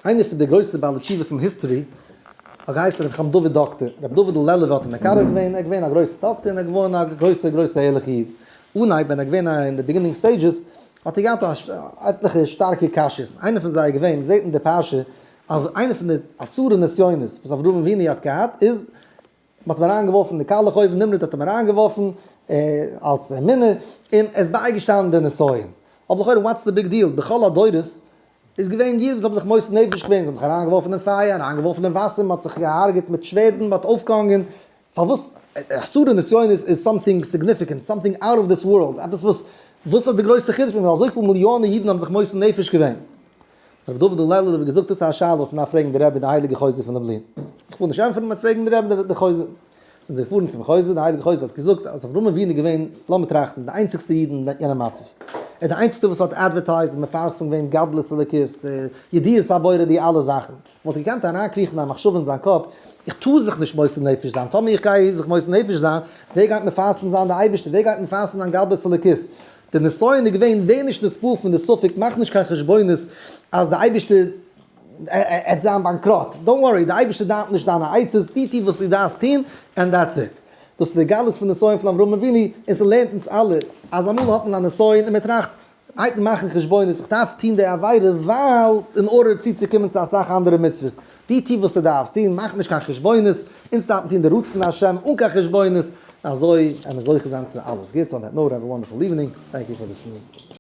איינער פון די גרויסע בעלי תשובות אין history האט געהייסן רבי חיים דוד דאקטער, רבי דוד'ל לעלובער האט אים מקרב געווען, ער איז געווען א גרויסע דאקטער און ער איז געווארן א גרויסע גרויסע ערליכע איד. אנהייב ווען ער איז געווען אין די beginning stages האט ער געהאט עטליכע שטארקע קשיות, איינע פון זיי איז געווען, מ'זעט אין די פרשה אז איינע פון די עשרה נסיונות וואס אברהם אבינו האט געהאט איז, מ'האט אים אריינגעווארפן אין די קאלעך אויוון, נמרוד האט אים אריינגעווארפן אלס אמונה, און ער איז בייגעשטאנען די נסיון. אבער לכאורה what's the big deal, בכל הדורות איז געווען אידן וואס האבן זיך מוסר נפש געווען, זיי האבן זיך אריינגעווארפן אין פייער, אריינגעווארפן אין וואסער, מ'האט זיך געהארגעט מיט שווערדן, מ'האט אויפגעהאנגען, פארוואס עשרה נסיונות איז something significant, something out of this world, עפעס וואס, וואס איז די גרויסע חידוש ווען אזויפיל מיליאנען אידן האבן זיך מוסר נפש געווען? רבי דוד לעלובער האט געזאגט דאס איז א שאלה וואס מ'דארף פרעגן די רבי די הייליגע חוזה פון לובלין. איך וויל נישט ענטפערן, מ'וועט פרעגן די רבי די חוזה. זענען זיי געפארן צום חוזה, די הייליגע חוזה האט געזאגט אז אברהם אבינו איז געווען, לאמיר טראכטן, די איינציגסטע איד אין יענע מצב. ער איז די איינציגסטע וואס האט advertised און מפרסם געווען גדלות אלוקית, די ידיעת הבורא, די אלע זאכן. וואלט ער געקענט אריינקריכן א מחשבה אין זיין קאפ, איך טאר זיך נישט מוסר נפש זיין, טאמער איך גיי זיך מוסר נפש זיין, ווער גייט מפרסם זיין די אייבערשטער, ווער גייט מפרסם זיין גדלות אלוקית? די נסיון איז געווען, ווער נישט נתפעל פון די ספק, מאך נישט קיין חשבונות אז די אייבערשטער עט זיין באנקראט, don't worry, די אייבערשטער דארף נישט דיינע עצות, טו טו וואס דו דארפסט טון, and that's it. דאס איז די גדלות פון נסיון פון אברהם אבינו, און ס'לערנט אונז אלע, אז אמאל האט מען א נסיון און מען טראכט, הייבט מען מאכן חשבונות, איך דארף טון די עבירה ווייל אין order צוצוקומען צו אסאך אנדערע מצוות. דו טו וואס דו דארפסט טון, מאך נישט קיין חשבונות, אונז דארף מען טון די רצון השם אן קיין חשבונות, אזוי עמער זוכה זיין צו אלעס גוטס, on that note have a wonderful evening, thank you for listening.